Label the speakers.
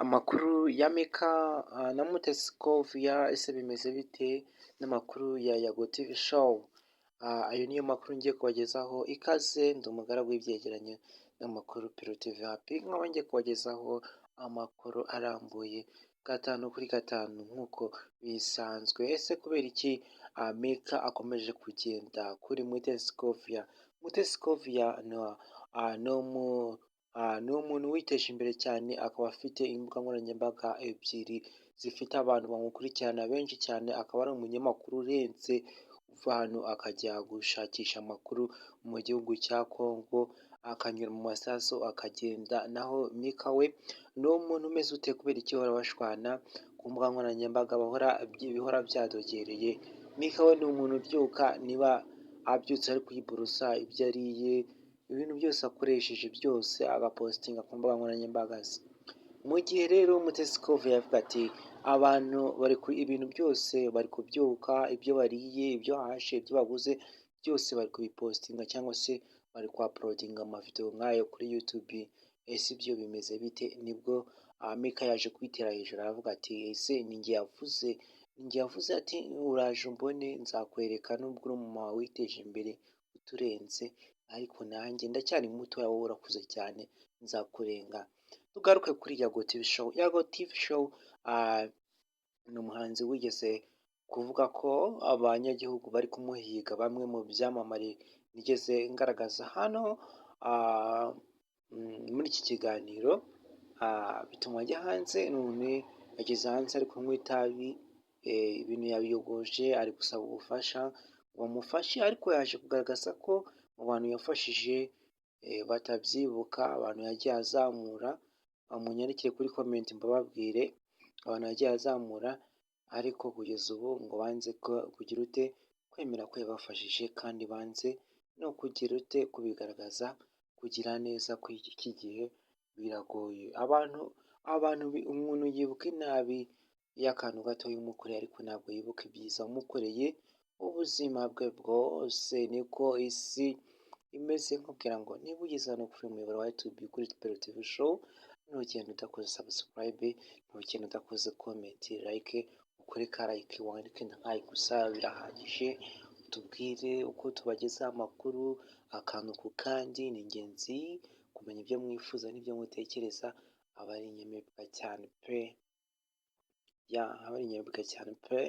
Speaker 1: Amakuru ya Mika na Mutesi Scovia, ese bimeze bite? N'amakuru ya Yago TV Show. Ayo niyo makuru ngiye kubagezaho. Ikaze, ndi umugaragu w'ibyegeranyo n'amakuru Pero TV Happy, nkaba ngiye kubagezaho amakuru arambuye gatanu kuri gatanu nk'uko bisanzwe. Ese kubera iki Mika akomeje kugenda kuri Mutesi Scovia? Mutesi Scovia ni umuntu witeje imbere cyane, akaba afite imbuga nkoranyambaga ebyiri zifite abantu bamukurikirana benshi cyane, akaba ari umunyamakuru urenze, uva hano akajya gushakisha amakuru mu gihugu cya Congo, akanyura mu masasu akagenda. Naho Mika we ni umuntu umeze ute? Kubera iki bahora bashwana ku mbuga nkoranyambaga, bahora bihora byadogereye? Mika we ni umuntu ubyuka, niba abyutse ari kwiborosa, ibyo ariye, ibintu byose akoresheje byose agapostinga ku mbuga nkoranyambaga ze. Mu gihe rero Mutesi Scovia yavuga ati abantu bari ku ibintu byose bari kubyuka, ibyo bariye, ibyo bahashye, ibyo baguze byose bari kubipostinga cyangwa se bari kuuploadinga amavideo nk'ayo kuri YouTube, ese ibyo bimeze bite? Nibwo Mika yaje kwitera hejuru aravuga ati: "Ese ni njye yavuze?" Ni njye yavuze ati: "Uraje umbone, nzakwereka, nubwo uri umumama witeje imbere uturenze, ariko nanjye ndacyari mutoya, wowe urakuze cyane, nzakurenga." Tugaruke kuri Yago TV Show. Yago TV Show ni umuhanzi wigeze kuvuga ko abanyagihugu bari kumuhiga, bamwe mu byamamare nigeze ngaragaza hano muri iki kiganiro, bituma ajya hanze. None yageze hanze ari kunywa itabi, ibintu yabiyogoje, ari gusaba ubufasha ngo bamufashe, ariko yaje kugaragaza ko mu bantu yafashije batabyibuka, abantu yagiye azamura. Munyandikire kuri comment mbababwire abantu yagiye azamura, ariko kugeza ubu ngo banze kugira ute? Kwemera ko yabafashije, kandi banze no kugira ute? Kubigaragaza. Kugira neza kw'iki gihe biragoye. Abantu umuntu yibuka inabi y'akantu gatoya umukoreye, ariko ntabwo yibuka ibyiza umukoreye ubuzima bwe bwose. Niko isi imeze. Nkubwira ngo niba ugeze hano kuri uyu muyoboro wa YouTube, kuri Pero TV Show, ntugende udakoze subscribe, ntugende udakoze comment, like, ukore ka like, wandike nka gusa birahagije. Tubwire uko tubagezaho amakuru akantu ku kandi. Ni ingenzi kumenya ibyo mwifuza n'ibyo mutekereza, aba ari inyamibwa cyane pe, ya, aba ari inyamibwa cyane pe.